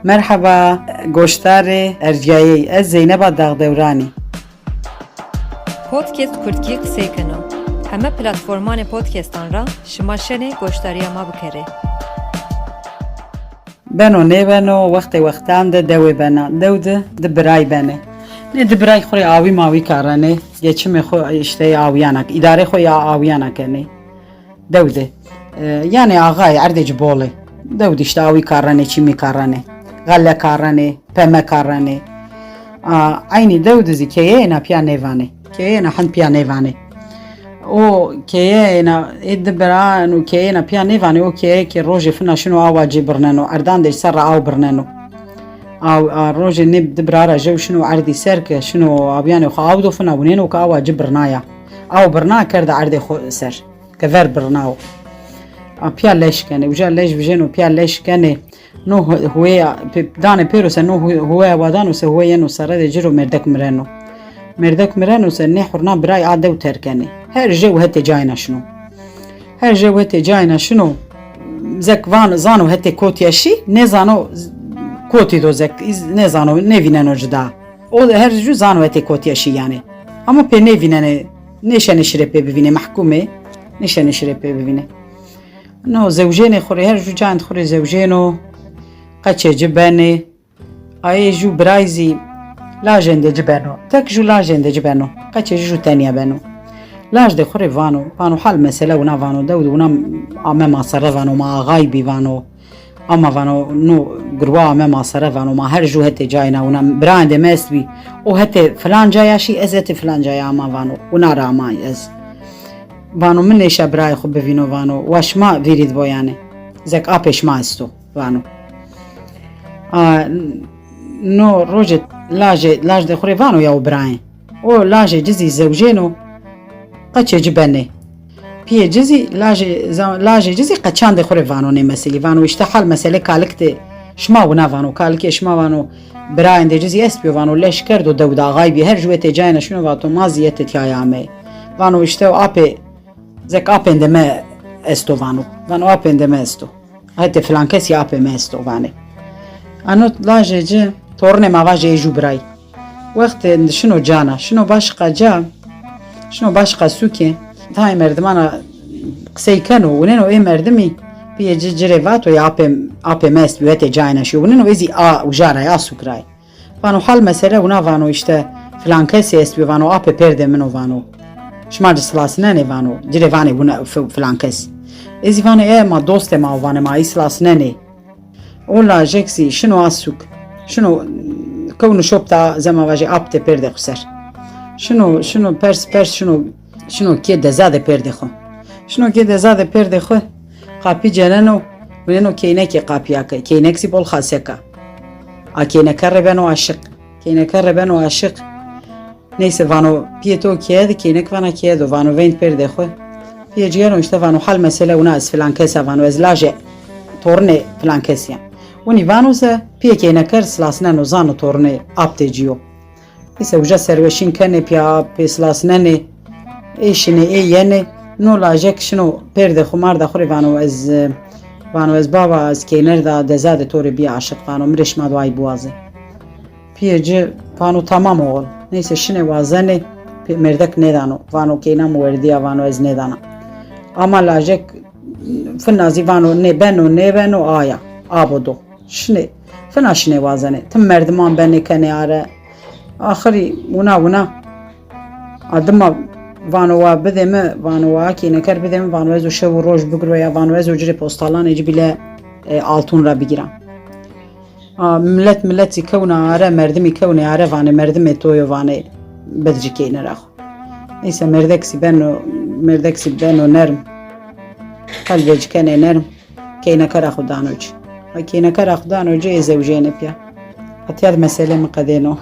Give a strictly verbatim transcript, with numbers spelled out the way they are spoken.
Merheba, goşdarê erciyayey, ez Zeyneba Dağdewranî. Podcast Kurdkî qisey keno. Heme platformanê podcastan ra şima şenê goşdarîya ma bikerê. Beno nêbeno, wextê wextan de dewê bena. Dew de di biray benê. Nê di biray xwu rê awî mawî karenê. Geçimê xwu îşte awîyana, îdarê xwu ya awîyana kenê. Dew de. E, yanî axayê, erdê ci bol ê. Dew de îşte awî karenê, çîmî karenê. Xele karenê, peme karenê. A, eynî dew de zî keyeyêna pîya nêvanê. Keyeyêna hind pîya nêvanê. O keyeyêna, ê di biran û keyeyêna pîya nêvanê, o keyeyê ke rojê fina şino awa ci birneno, erdan de serra aw birneno. Aw, a, rojê nê di bira ra jew şino erdî ser ke şino awiyanê xwu aw do fina winêno ke awa ci birnaya. Aw birna kerda erdê xwu ser. Ke ver birnao. A, pîya leş kenê. Uca lej vijêno, pîya leş kenê. No hu-, huwêya, pê-, danê pêro se no hu-, huwêya wa dano se huwê yeno serre de ci ro mêrdek mireno. Mêrdek mireno se nê hurna biray a dew terk kenê. Her jew hetê cayêna şino. Her jew hetê cayêna şino. Zek van, zano hetê kotî ya şî, nêzano z-, kotî do zek, îz-, nêzano, nêvîneno cida. O her ju zano hetê kotî ya şî yanî. Ama pê nêvînenê, nêşenê şirê pê bivînê, mehkûm ê, nêşenê şirê pê bivînê. No zewjênê xwu rê, her ju cayênd xwu rê zewjêno, qeçê ci benê. Ayê ju biray zî lajêndê ci beno. Tek ju lajêndê ci beno. Qeçê ci ju tenya beno. Lajdê xwu rê vano, vano hal mesele wina vano, dew de wina ame ma serre vano, ma axay bî vano. Ama vano, no girwa ame ma sere vano, ma her ju hetê cayêna wina, birayendê mi estbî, o hetê filan caya şî, ez hetê filan caya ama vano, wina ra ama ez. Vano, mi nêşa birayê xwu bivîno vano, wa şima vîrî di bo yanî. Zek apê şima esto, vano. A, no rojê lajê, lajdê xwu rê vano ya o birayên. O lajê ci zî zewjêno, qeçê ci benê. Pîyê ci zî, lajê, za-, lajê ci zî qeçandê xwu rê vano nê meselî. Vano îşte hal mesele kalik de şima wina vano. Kalikê şima vano, birayendê ci zî estbîyo vano, leş kerdo dew de axay bî. Her ju hetê cayêna şino vato ma zî hetê tîyaya ameyê. Vano îşte o apê, zek apêndê mi esto vano. Vano apêndê mi esto. Hetê filan kesî apê mi esto vanê. Ano lajê ci, torunê ma vajê ê ju biray. Wextê şino cana, şino başqa ca, şino başqa sûkê, tayê merdimana qisey keno, wineno ê merdimî, pîyê ci ci rê vato ya apê, apê mi estbî, hetê cayêna şîyo. Wineno ê zî a uja ra yê, a sûk ra yê. Vano hal mesele wina vano îşte filan kesî estbî vano apê pêrdê min o vano. Şima ci silasinenê vano. Ci rê vanê wina fi-, filan kes. Ê zî vanê e ma dostê ma o vanê ma î silasinenê. O lajek zî şino a sûk. Şino kewno şopta zema vajê aptê pêrdê xwu ser. Şino, şino pers, pers şino, şino kê dezadê pêrdê xwu. Şino kê dezadê pêrdê xwu. Qapî ceneno, wineno keynekê qapîya ke. Keynek zî bol xasek a. A keyneke rê beno aşiq. Keyneke rê beno aşiq. Neyse vano, pîyê to keye de, keynek vana keye do, vano veynd pêrdê xwu. Pîyê ci geno îşte vano hal mesele wina ez filan kes a vano, ez lajê torunê filan kesî ya. Winî vano se pîyê keyneke rê silasineno, zano torunê aptê ci yo. Neyse uca serweşîn kenê pîya, pê silasinenê, ê şinê, ê yenê. No lajek şino pêrdê xwu, marda xwu rê vano ez, vano ez baba, ez keyner da dezadê to rê bîya aşiq vano, mi rê şima do ay biwazê. Pîyê ci vano tamam oxil. Neyse şinê wazenê, pê-, mêrdek nêdano. Vano keyna mi werdîya, vano ez nêdana. Ama lajek fina zî vano nê beno nêbeno aya. Abo do. Şinê fina şinê wazenê. Tim merdiman benê kenê are. Axirî wina wina. A dima vano wa bidê mi, vano wa keyneke rê bidê mi, vano ez o şew û roj bigiro ya, vano ez o ci rê postalanê ci bîle, e, altûn ra bigîra. A, milet, milet zî kewna are, merdimî kewnê are, vanê merdimê to yo, vanê bid ci keynera xwu. Neyse merdek zî beno, merdek zî beno nerm. Qelbê ci kenê nerm. Keyneke ra xwu dano ci. Ha, keyneke ra xwu dano ci, ê zewjênê pîya. Hetîya di meselê mi qedêno.